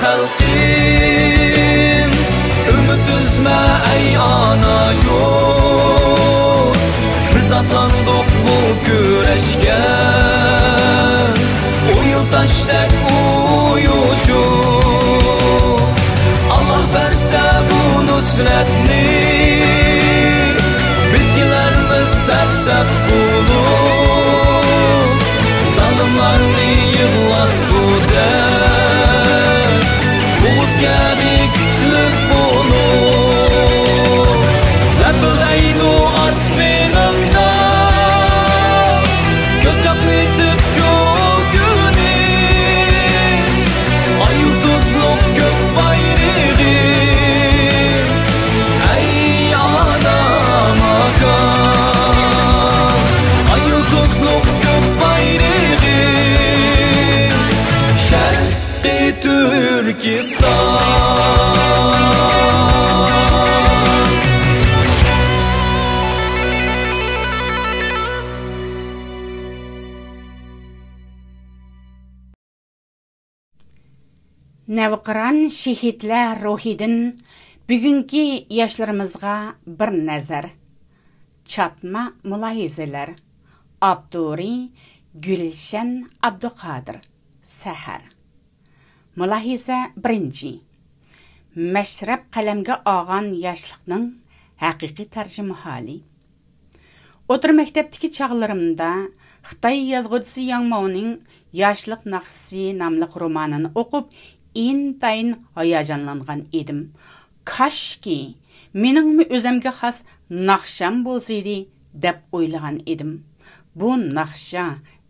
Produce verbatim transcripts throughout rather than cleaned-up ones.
خەلقىم، ئۈمىد ئۈزمە، ئەي ئانا يۇرت. بىز ئاتلاندۇق بۇ كۈرەشكە، ئويۇلتاشتەك ئۇيۇشۇپ. ئاللاھ بەرسە بۇ نۇسرەتنى، بىز كېلەرمىز سەپ-سەپ بولۇپ. زالىملارنى يىغلاتقۇدەك، ئوغۇز كەبى كۈچلۈك بولۇپ. لەپىلدەيدۇ ئاسمىنىڭدا، كۆز چاقنىتىپ شۇ كۈنى. ئاي يۇلتۇزلۇق كۆك بايرىغى، ئەي ئانا ماكان. ئاي يۇلتۇزلۇق كۆك بايرىغى، شەرقىي تۈركىستان. نەۋقىران شېھىتلەر روھىدىن بۈگۈنكى ياشلىرىمىزغا بىر نەزەر. چاتما مۇلاھىزىلەر. ئاپتورى گۈلشەن ئابدۇقادىر. سەھەر. مۇلاھىزە بىرىنچى. مەشرەپ قەلەمگە ئالغان ياشلىقنىڭ ھەقىقىي تەرجىمىھالى. ئوتتۇرا مەكتەپتىكى چاغلىرىمدا خىتاي يازغۇچىسى ياڭ ماۋنىڭ ياشلىق ناخشىسى ناملىق رومانىنى ئوقۇپ، ئىنتايىن ھاياجانلانغان ئىدىم. كاشكى، مېنىڭمۇ ئۆزۈمگە خاس ناخشام بولسىدى، دەپ ئويلىغان ئىدىم. بۇ ناخشا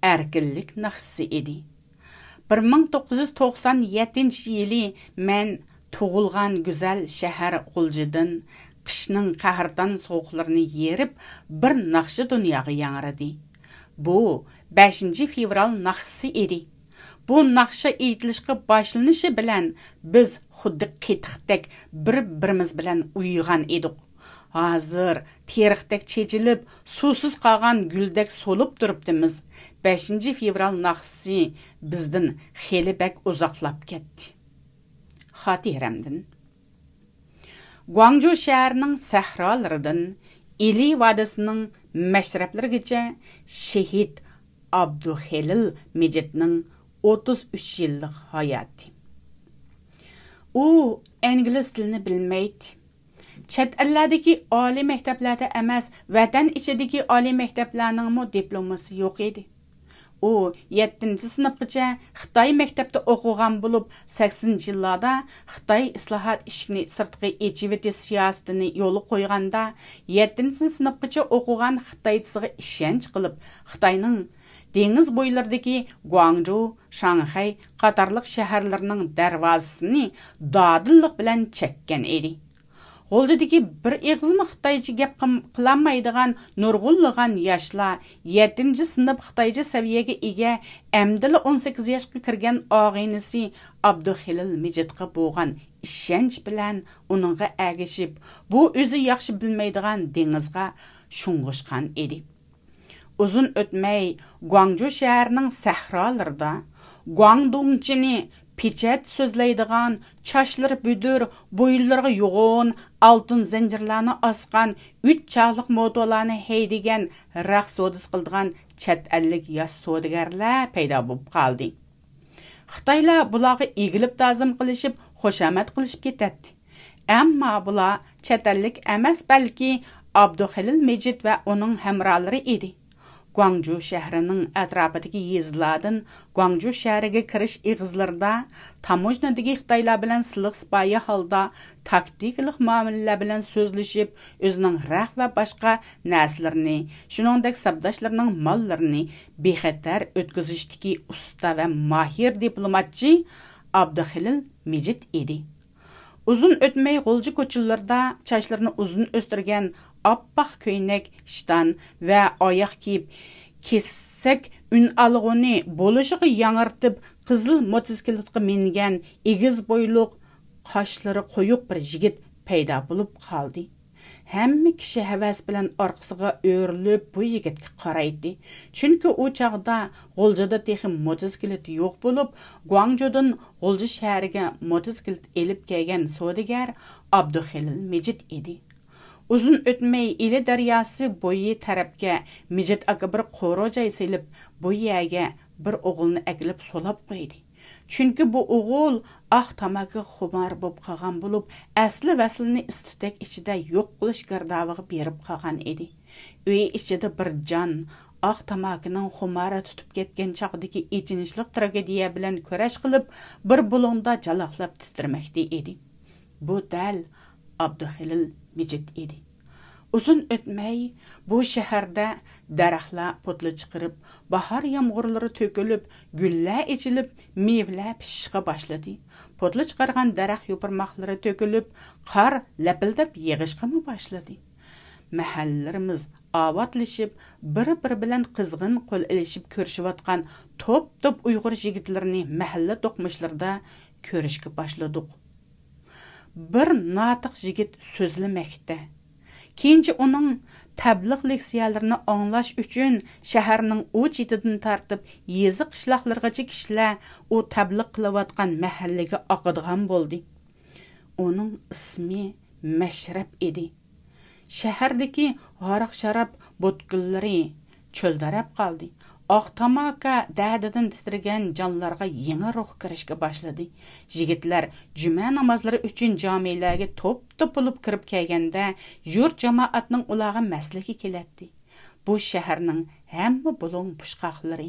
ئەركىنلىك ناخشىسى ئىدى. بىر مىڭ توققۇز يۈز توقسان يەتتىنچى يىلى مەن تۇغۇلغان گۈزەل شەھەر غۇلجىدىن قىشنىڭ قەھرىتان سوغۇقلىرىنى يېرىپ، بىر ناخشا دۇنياغا ياڭرىدى. بۇ بەشىنچى فېۋرال ناخشىسى ئىدى. بۇ ناخشا ئېيتىلىشقا باشلىنىشى بىلەن بىز خۇددى قېتىقتەك بىر-بىرىمىز بىلەن ئۇيۇغان ئىدۇق. ھازىر تېرىقتەك چېچىلىپ، سۇسىز قالغان گۈلدەك سولۇپ تۇرۇپتىمىز. بەشىنچى فېۋرال ناخشىسى بىزدىن خېلى بەك ئۇزاقلاپ كەتتى. خاتىرەمدىن. گۇاڭجۇ شەھىرىنىڭ سەھرالىرىدىن ئىلى ۋادىسىنىڭ مەشرەپلىرىگىچە شېھىت ئابدۇخېلىل مىجىتنىڭ ئوتتۇز ئۈچ يىللىق ھاياتى. ئۇ ئىنگلىز تىلىنى بىلمەيتتى. چەت ئەللەردىكى ئالىي مەكتەپلەردە ئەمەس، ۋەتەن ئىچىدىكى ئالىي مەكتەپلەرنىڭمۇ دىپلومىسى يوق ئىدى. ئۇ يەتتىنچى سىنىپقىچە خىتاي مەكتەپتە ئوقۇغان بولۇپ، سەكسىنىنچى يىللاردا خىتاي ئىسلاھات ئىشىكنى سىرتقا ئېچىۋېتىش سىياسىتىنى يولغا قويغاندا، يەتتىنچى سىنىپقىچە ئوقۇغان خىتايچىسىغا ئىشەنچ قىلىپ، خىتاينىڭ دېڭىز بويلىرىدىكى گۇاڭجۇ، شاڭخەي قاتارلىق شەھەرلىرىنىڭ دەرۋازىسىنى دادىللىق بىلەن چەككەن ئىدى. غۇلجىدىكى بىر ئېغىزمۇ خىتايچە گەپ قىم-، قىلالمايدىغان نۇرغۇنلىغان ياشلار، يەتتىنچى سىنىپ خىتايچە سەۋىيەگە ئىگە، ئەمدىلا ئون سەككىز ياشقا كىرگەن ئاغىنىسى ئابدۇخېلىل مىجىتقا بولغان ئىشەنچ بىلەن ئۇنىڭغا ئەگىشىپ، بۇ ئۆزى ياخشى بىلمەيدىغان دېڭىزغا شۇڭغۇشقان ئىدى. ئۇزۇن ئۆتمەي، گۇاڭجۇ شەھىرىنىڭ سەھرالىرىدا گۇاڭدۇڭچىنى، پېچەت سۆزلەيدىغان، چاچلىرى بۈدۈر، بويۇنلىرىغا يوغان ئالتۇن زەنجىرلەرنى ئاسقان، ئۈچ چاقلىق موتولارنى ھەيدىگەن، رەخت سودىسى قىلىدىغان چەت ئەللىك ياش سودىگەرلەر پەيدا بولۇپ قالدى. خىتايلار بۇلارغا ئېگىلىپ تازىم قىلىشىپ، خۇشامەت قىلىشىپ كېتەتتى. ئەمما بۇلار چەت ئەللىك ئەمەس، بەلكى ئابدۇخېلىل مىجىت ۋە ئۇنىڭ ھەمراھلىرى ئىدى. گۇاڭجۇ شەھىرىنىڭ ئەتراپىدىكى يېزىلاردىن گۇاڭجۇ شەھىرىگە كىرىش ئېغىزلىرىدا تاموژنىدىكى خىتايلار بىلەن سىلىق-سىپايە ھالدا تاكتىكىلىق مۇئامىلىلەر بىلەن سۆزلىشىپ، ئۆزىنىڭ رەخت ۋە باشقا نەرسىلىرىنى، شۇنىڭدەك ساپداشلىرىنىڭ ماللىرىنى بىخەتەر ئۆتكۈزۈشتىكى ئۇستا ۋە ماھىر دىپلوماتچى ئابدۇخېلىل مىجىت ئىدى. ئۇزۇن ئۆتمەي غۇلجا كوچىلىرىدا چاچلىرىنى ئۇزۇن ئۆستۈرگەن، ئاپئاق كۆينەك، ئىشتان ۋە ئاياغ كىيىپ، كېسەك ئۈنئالغۇنى بولۇشىغا ياڭرىتىپ، قىزىل موتوسىكلىتقا مىنگەن، ئېگىز بويلۇق، قاشلىرى قويۇق بىر يىگىت پەيدا بولۇپ قالدى. ھەممە كىشى ھەۋەس بىلەن ئارقىسىغا ئۆرۈلۈپ بۇ يىگىتكە قارايتتى. چۈنكى ئۇ چاغدا غۇلجىدا تېخى موتوسىكلىت يوق بولۇپ، گۇاڭجۇدىن غۇلجا شەھىرىگە موتوسىكلىت ئېلىپ كەلگەن سودىگەر ئابدۇخېلىل مىجىت ئىدى. ئۇزۇن ئۆتمەي ئىلى دەرياسى بويى تەرەپكە مىجىت ئاكا بىر قورۇ جاي سېلىپ، بۇ يەرگە بىر ئوغۇلنى ئەكېلىپ سولاپ قويدى. چۈنكى بۇ ئوغۇل ئاق تاماكىغا خۇمار بولۇپ قالغان بولۇپ، ئەسلى ۋەسلىنى ئىس-تۈتەك ئىچىدە يوق قىلىش گىردابىغا بېرىپ قالغان ئىدى. ئۆي ئىچىدە بىر جان، ئاق تاماكىنىڭ خۇمارى تۇتۇپ كەتكەن چاغدىكى ئېچىنىشلىق تراگېدىيە بىلەن كۈرەش قىلىپ، بىر بۇلۇڭدا جالاقلاپ تىترىمەكتە ئىدى. بۇ دەل ئابدۇخېلىل مىجىت ئىدى. ئۇزۇن ئۆتمەي، بۇ شەھەردە دەرەخلەر پوتلا چىقىرىپ، باھار يامغۇرلىرى تۆكۈلۈپ، گۈللەر ئېچىلىپ، مېۋىلەر پىشىشقا باشلىدى. پوتلا چىقارغان دەرەخ يوپۇرماقلىرى تۆكۈلۈپ، قار لەپىلدەپ يېغىشقىمۇ باشلىدى. مەھەللىلىرىمىز ئاۋاتلىشىپ، بىر-بىرى بىلەن قىزغىن قول ئېلىشىپ كۆرۈشۈۋاتقان توپ-توپ ئۇيغۇر يىگىتلىرىنى مەھەللە دوقمۇشلىرىدا كۆرۈشكە باشلىدۇق. بىر ناتىق يىگىت سۆزلىمەكتە. كېيىنچە ئۇنىڭ تەبلىغ لېكسىيەلىرىنى ئاڭلاش ئۈچۈن شەھەرنىڭ ئۇ چېتىدىن تارتىپ يېزا قىشلاقلىرىغىچە كىشىلەر ئۇ تەبلىغ قىلىۋاتقان مەھەللىگە ئاقىدىغان بولدى. ئۇنىڭ ئىسمى مەشرەپ ئىدى. شەھەردىكى ھاراق-شاراب بوتكىلىرى چۆلدەرەپ قالدى. ئاق تاماكا دەردىدىن تىترىگەن جانلارغا يېڭى روھ كىرىشكە باشلىدى. يىگىتلەر جۈمە نامازلىرى ئۈچۈن جامىلەرگە توپ-توپ بولۇپ كىرىپ كەلگەندە، يۇرت جامائەتنىڭ ئۇلارغا مەسلىكى كېلەتتى. بۇ شەھەرنىڭ ھەممە بۇلۇڭ-پۇچقاقلىرى،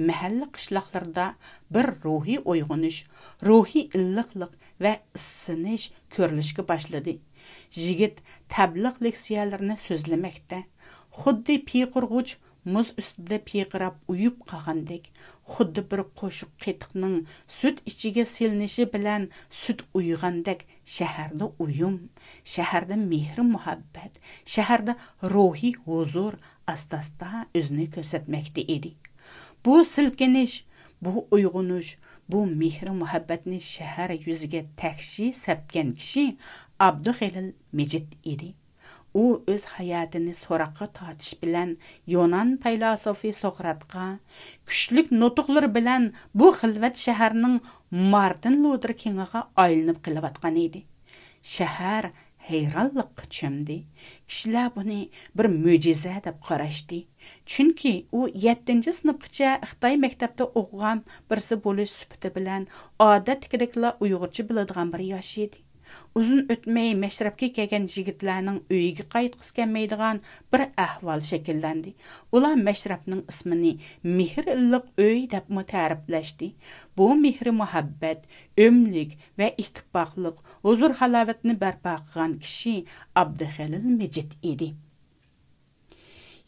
مەھەللە-قىشلاقلىرىدا بىر روھىي ئويغىنىش، روھىي ئىللىقلىق ۋە ئىسسىنىش كۆرۈلۈشكە باشلىدى. يىگىت تەبلىغ لېكسىيەلىرىنى سۆزلىمەكتە. خۇددى پىقۇرغۇچ مۇز ئۈستىدە پىقىراپ ئۇيۇپ قالغاندەك، خۇددى بىر قوشۇق قېتىقنىڭ سۈت ئىچىگە سېلىنىشى بىلەن سۈت ئۇيۇغاندەك شەھەردە ئۇيۇم، شەھەردە مېھرى-مۇھەببەت، شەھەردە روھىي ھۇزۇر ئاستا-ئاستا ئۆزىنى كۆرسەتمەكتە ئىدى. بۇ سىلكىنىش، بۇ ئويغىنىش، بۇ مېھرى-مۇھەببەتنى شەھەر يۈزىگە تەكشى سەپكەن كىشى ئابدۇخېلىل مىجىت ئىدى. ئۇ ئۆز ھاياتىنى سوراققا تارتىش بىلەن يۇنان پەيلاسوپى سوقراتقا، كۈچلۈك نۇتۇقلىرى بىلەن بۇ خىلۋەت شەھەرنىڭ مارتىن لۇتېر كىڭىغا ئايلىنىپ قېلىۋاتقان ئىدى. شەھەر ھەيرانلىققا چۆمدى. كىشىلەر بۇنى بىر مۆجىزە دەپ قاراشتى. چۈنكى ئۇ يەتتىنچى سىنىپقىچە خىتاي مەكتەپتە ئوقۇغان بىرسى بولۇش سۈپىتى بىلەن ئادەتتىكىدەكلا ئۇيغۇرچە بىلىدىغان بىر ياش ئىدى. ئۇزۇن ئۆتمەي مەشرەپكە كەلگەن يىگىتلەرنىڭ ئۆيىگە قايتقۇسى كەلمەيدىغان بىر ئەھۋال شەكىللەندى. ئۇلار مەشرەپنىڭ ئىسمىنى مېھرى ئىللىق ئۆي دەپمۇ تەرىپلەشتى. بۇ مېھرى-مۇھەببەت، ئۆملۈك ۋە ئىتتىپاقلىق، ھۇزۇر-ھالاۋەتنى بەرپا قىلغان كىشى ئابدۇخېلىل مىجىت ئىدى.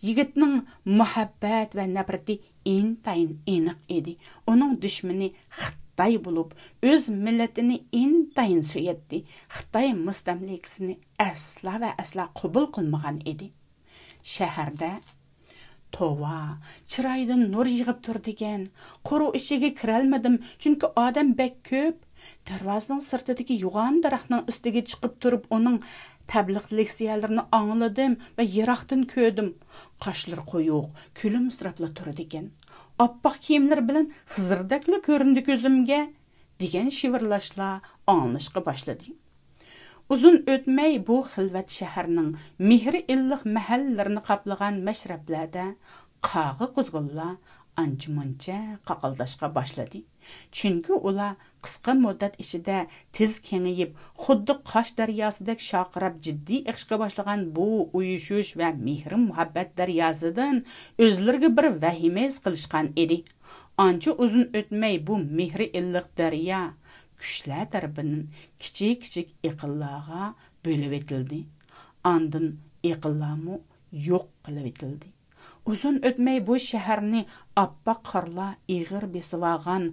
يىگىتنىڭ مۇھەببەت ۋە نەپرىتى ئىنتايىن ئېنىق ئىدى. ئۇنىڭ دۈشمىنى خىتاي بولۇپ، ئۆز مىللىتىنى ئىنتايىن سۆيەتتى. خىتاي مۇستەملىكىسىنى ئەسلا ۋە ئەسلا قوبۇل قىلمىغان ئىدى. شەھەردە توۋا، چىرايىدىن نۇر يېغىپ تۇرىدىكەن. قورۇ ئىچىگە كىرەلمىدىم، چۈنكى ئادەم بەك كۆپ. دەرۋازىنىڭ سىرتىدىكى يوغان دەرەخنىڭ ئۈستىگە چىقىپ تۇرۇپ، ئۇنىڭ تەبلىغ لېكسىيەلىرىنى ئاڭلىدىم ۋە يىراقتىن كۆردۈم. قاشلىرى قويۇق، كۈلۈمسىرەپلا تۇرىدىكەن. ئاپئاق كىيىملىرى بىلەن خىزىردەكلا كۆرۈندى كۆزۈمگە، دېگەن شىۋىرلاشلار ئاڭلىنىشقا باشلىدى. ئۇزۇن ئۆتمەي بۇ خىلۋەت شەھەرنىڭ مېھرى ئىللىق مەھەللىلىرىنى قاپلىغان مەشرەپلەردە قاغا-قۇزغۇنلار ئانچە-مۇنچە قاقىلداشقا باشلىدى. چۈنكى ئۇلار قىسقا مۇددەت ئىچىدە تېز كېڭىيىپ، خۇددى قاش دەرياسىدەك شارقىراپ جىددىي ئېقىشقا باشلىغان بۇ ئۇيۇشۇش ۋە مېھرى-مۇھەببەت دەرياسىدىن ئۆزلىرىگە بىر ۋەھىمە ھېس قىلىشقان ئىدى. ئانچە ئۇزۇن ئۆتمەي بۇ مېھرى ئىللىق دەريا كۈچلەر تەرىپىدىن كىچىك-كىچىك ئېقىنلارغا بۆلۈۋېتىلدى. ئاندىن ئېقىنلارمۇ يوق قىلىۋېتىلدى. ئۇزۇن ئۆتمەي بۇ شەھەرنى ئاپئاق قارلار ئېغىر بېسىۋالغان،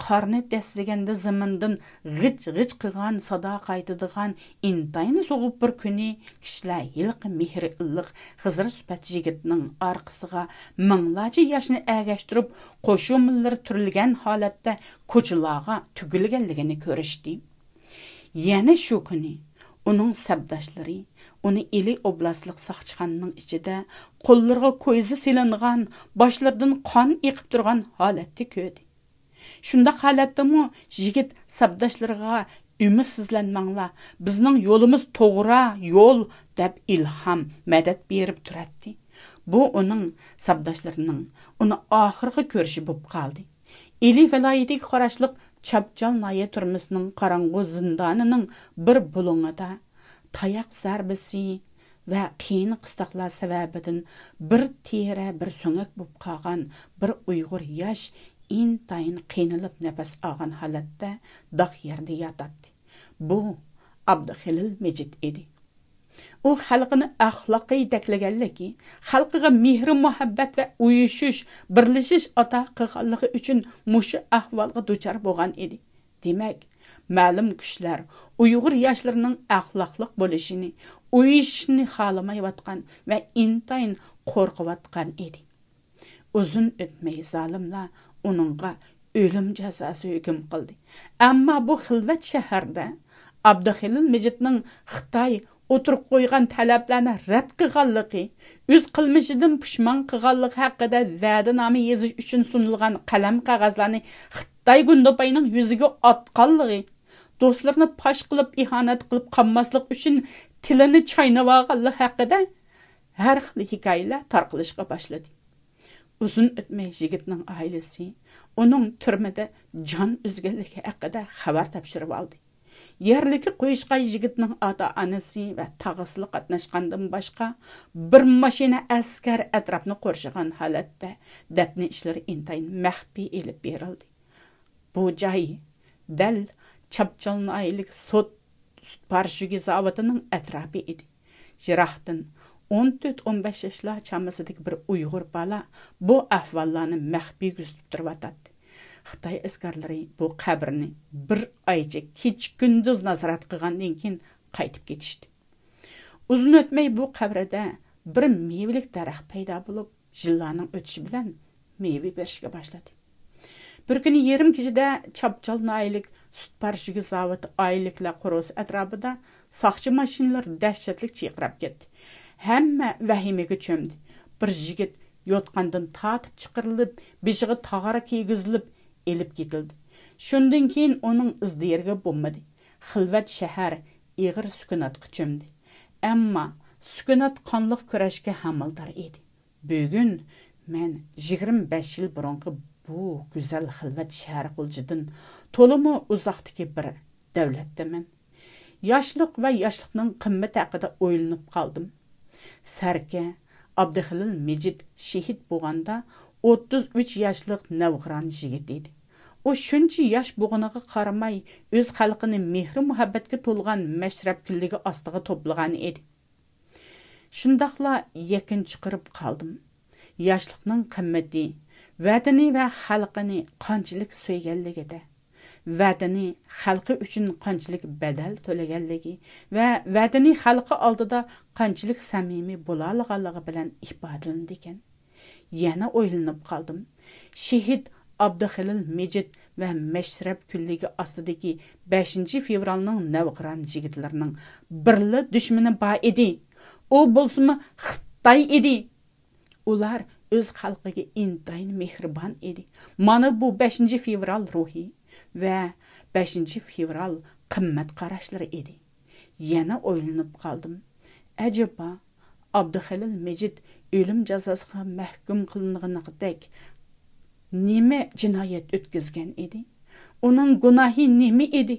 قارنى دەسسىگەندە زېمىندىن غىچ-غىچ قىلغان سادا قايتىدىغان ئىنتايىن سوغۇق بىر كۈنى كىشىلەر ھېلىقى مېھرى ئىللىق خىزىر سۈپەت يىگىتنىڭ ئارقىسىغا مىڭلارچە ياشنى ئەگەشتۈرۈپ، قوشۇمىلىرى تۈرۈلگەن ھالەتتە كوچىلارغا تۆكۈلگەنلىكىنى كۆرۈشتى. يەنە شۇ كۈنى ئۇنىڭ سەپداشلىرى ئۇنى ئىلى ئوبلاستلىق ساقچىخانىنىڭ ئىچىدە قوللىرىغا كويزا سېلىنغان، باشلىرىدىن قان ئېقىپ تۇرغان ھالەتتە كۆردى. شۇنداق ھالەتتىمۇ يىگىت سەپداشلىرىغا ئۈمىدسىزلەنمەڭلار، بىزنىڭ يولىمىز توغرا يول دەپ ئىلھام، مەدەت بېرىپ تۇراتتى. بۇ ئۇنىڭ سەپداشلىرىنىڭ ئۇنى ئاخىرقى كۆرۈشى بولۇپ قالدى. ئىلى ۋىلايىتىگە قاراشلىق چاپچال ناھىيە تۈرمىسىنىڭ قاراڭغۇ زىندانىنىڭ بىر بۇلۇڭىدا تاياق زەربىسى ۋە قىيىن قىستاقلار سەۋەبىدىن بىر تېرە، بىر سۆڭەك بولۇپ قالغان بىر ئۇيغۇر ياش ئىنتايىن قىينىلىپ نەپەس ئالغان ھالەتتە داغ يەردە ياتاتتى. بۇ ئابدۇخېلىل مىجىت ئىدى. ئۇ خەلقىنى ئەخلاقىي يېتەكلىگەنلىكى، خەلقىگە مېھرى-مۇھەببەت ۋە ئۇيۇشۇش، بىرلىشىش ئاتا قىلغانلىقى ئۈچۈن مۇشۇ ئەھۋالغا دۇچار بولغان ئىدى. دېمەك، مەلۇم كۈچلەر ئۇيغۇر ياشلىرىنىڭ ئەخلاقلىق بولۇشىنى، ئۇيۇشۇشىنى خالىمايۋاتقان ۋە ئىنتايىن قورقۇۋاتقان ئىدى. ئۇزۇن ئۆتمەي زالىملار ئۇنىڭغا ئۆلۈم جازاسى ھۆكۈم قىلدى. ئەمما بۇ خىلۋەت شەھەردە ئابدۇخېلىل مىجىتنىڭ خىتاي ئوتتۇرىغا قويغان تەلەپلەرنى رەت قىلغانلىقى، ئۆز قىلمىشىدىن پۇشمان قىلغانلىقى ھەققىدە ۋەدىنامە يېزىش ئۈچۈن سۇنۇلغان قەلەم قەغەزلەرنى خىتاي گۇندىپاينىڭ يۈزىگە ئاتقانلىقى، دوستلىرىنى پاش قىلىپ، ئىھانەت قىلىپ قالماسلىق ئۈچۈن تىلىنى چاينىۋالغانلىقى ھەققىدە ھەر خىل ھېكايىلەر تارقىلىشقا باشلىدى. ئۇزۇن ئۆتمەي يىگىتنىڭ ئائىلىسى ئۇنىڭ تۈرمىدە جان ئۈزگەنلىكى ھەققىدە خەۋەر تاپشۇرۇۋالدى. يەرلىككە قويۇشقا يىگىتنىڭ ئاتا-ئانىسى ۋە تاغىسىلا قاتناشقاندىن باشقا بىر ماشىنا ئەسكەر ئەتراپنى قورشىغان ھالەتتە دەپنە ئىشلىرى ئىنتايىن مەخپىي ئېلىپ بېرىلدى. بۇ جاي دەل چاپچال ناھىيەلىك سوت، سۈت پارىشوكى زاۋۇتىنىڭ ئەتراپى ئىدى. يىراقتىن ئون تۆت، ئون بەش ياشلار چامىسىدىكى بىر ئۇيغۇر بالا بۇ ئەھۋاللارنى مەخپىي كۆزىتىپ تۇرۇۋاتاتتى. خىتاي ئەسكەرلىرى بۇ قەبرىنى بىر ئايچە كېچە-كۈندۈز نازارەت قىلغاندىن كېيىن قايتىپ كېتىشتى. ئۇزۇن ئۆتمەي بۇ قەبرىدە بىر مېۋىلىك دەرەخ پەيدا بولۇپ، يىللارنىڭ ئۆتۈشى بىلەن مېۋە بېرىشكە باشلىدى. بىر كۈنى يېرىم كېچىدە چاپچال ناھىيەلىك سۈت پارىشوكى زاۋۇتى ئائىلىلىكلەر قورۇسى ئەتراپىدا ساقچى ماشىنىلىرى دەھشەتلىك چىرقىراپ كەتتى. ھەممە ۋەھىمىگە چۆمدى. بىر يىگىت يوتقاندىن تارتىپ چىقىرىلىپ، بېشىغا تاغار كىيگۈزۈلۈپ ئېلىپ كېتىلدى. شۇندىن كېيىن ئۇنىڭ ئىز-دېرىكى بولمىدى. خىلۋەت شەھەر ئېغىر سۈكۈناتقا چۆمدى. ئەمما سۈكۈنات قانلىق كۈرەشكە ھامىلىدار ئىدى. بۈگۈن مەن يىگىرمە بەش يىل بۇرۇنقى بۇ گۈزەل خىلۋەت شەھەر غۇلجىدىن تولىمۇ ئۇزاقتىكى بىر دەۋلەتتىمەن. ياشلىق ۋە ياشلىقنىڭ قىممىتى ھەققىدە ئويلىنىپ قالدىم. سەركە ئابدۇخېلىل مىجىت شېھىت بولغاندا ئوتتۇز ئۈچ ياشلىق نەۋقىران يىگىت ئىدى. ئۇ شۇنچە ياش بولغىنىغا قارىماي، ئۆز خەلقىنى مېھرى-مۇھەببەتكە تولغان مەشرەپ كۈنلۈكى ئاستىغا توپلىغان ئىدى. شۇنداقلا يەكۈن چىقىرىپ قالدىم. ياشلىقنىڭ قىممىتى ۋەتىنى ۋە خەلقىنى قانچىلىك سۆيگەنلىكىدە، ۋەتىنى، خەلقى ئۈچۈن قانچىلىك بەدەل تۆلىگەنلىكى ۋە ۋەتىنى، خەلقى ئالدىدا قانچىلىك سەمىمىي بولالىغانلىقى بىلەن ئىپادىلىنىدىكەن. يەنە ئويلىنىپ قالدىم. شېھىت ئابدۇخېلىل مىجىت ۋە مەشرەپ كۈنلۈكى ئاستىدىكى بەشىنچى فېۋرالنىڭ نەۋقىران يىگىتلىرىنىڭ بىرلا دۈشمىنى بار ئىدى. ئۇ بولسىمۇ خىتاي ئىدى. ئۇلار ئۆز خەلقىگە ئىنتايىن مېھرىبان ئىدى. مانا بۇ بەشىنچى فېۋرال روھى ۋە بەشىنچى فېۋرال قىممەت قاراشلىرى ئىدى. يەنە ئويلىنىپ قالدىم. ئەجەبا، ئابدۇخېلىل مىجىت ئۆلۈم جازاسىغا مەھكۇم قىلىنغىنىدەك نېمە جىنايەت ئۆتكۈزگەن ئىدى؟ ئۇنىڭ گۇناھى نېمە ئىدى؟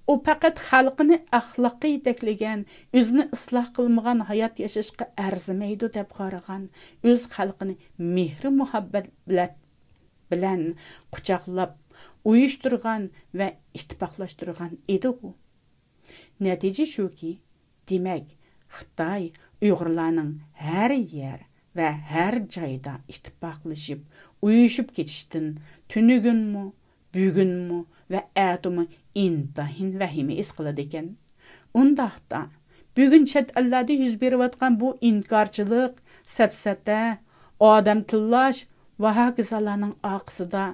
ئۇ پەقەت خەلقىنى ئەخلاققا يېتەكلىگەن، ئۆزىنى ئىسلاھ قىلمىغان، ھايات ياشاشقا ئەرزىمەيدۇ دەپ قارىغان، ئۆز خەلقىنى مېھرى-مۇھەببەت بىلەن، بىلەن قۇچاقلاپ، ئۇيۇشتۇرغان ۋە ئىتتىپاقلاشتۇرغان ئىدىغۇ. نەتىجە شۇكى، دېمەك، خىتاي ئۇيغۇرلارنىڭ ھەر يەر ۋە ھەر جايدا ئىتتىپاقلىشىپ، ئۇيۇشۇپ كېتىشتىن تۈنۈگۈنمۇ، بۈگۈنمۇ ۋە ئەتىمۇ ئىنتايىن ۋەھىمە ھېس قىلىدىكەن. ئۇنداقتا، بۈگۈن چەت ئەللەردە يۈز بېرىۋاتقان بۇ ئىنكارچىلىق، سەپسەتە، ئادەم تىللاش، ۋە ھاكىزالارنىڭ ئارقىسىدا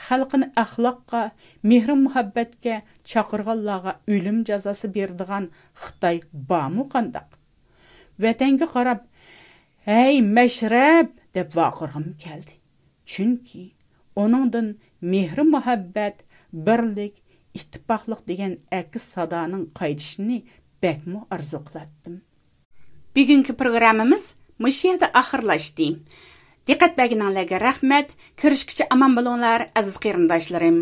خەلقىنى ئەخلاققا، مېھرى-مۇھەببەتكە چاقىرغانلارغا ئۆلۈم جازاسى بېرىدىغان خىتاي بارمۇ قانداق؟ ۋەتەنگە قاراپ، «ھەي، مەشرەپ!» دەپ ۋارقىرىغۇم كەلدى. چۈنكى ئۇنىڭدىن مېھرى-مۇھەببەت، بىرلىك، ئىتتىپاقلىق دېگەن ئەكس سادانىڭ قايتىشىنى بەكمۇ ئارزۇ قىلاتتىم. بۈگۈنكى پروگراممىمىز مۇشۇ يەردە ئاخىرلاشتى. دىققەت بەرگىنىڭلارغا رەھمەت. كۆرۈشكىچە ئامان بولۇڭلار، ئەزىز قېرىنداشلىرىم.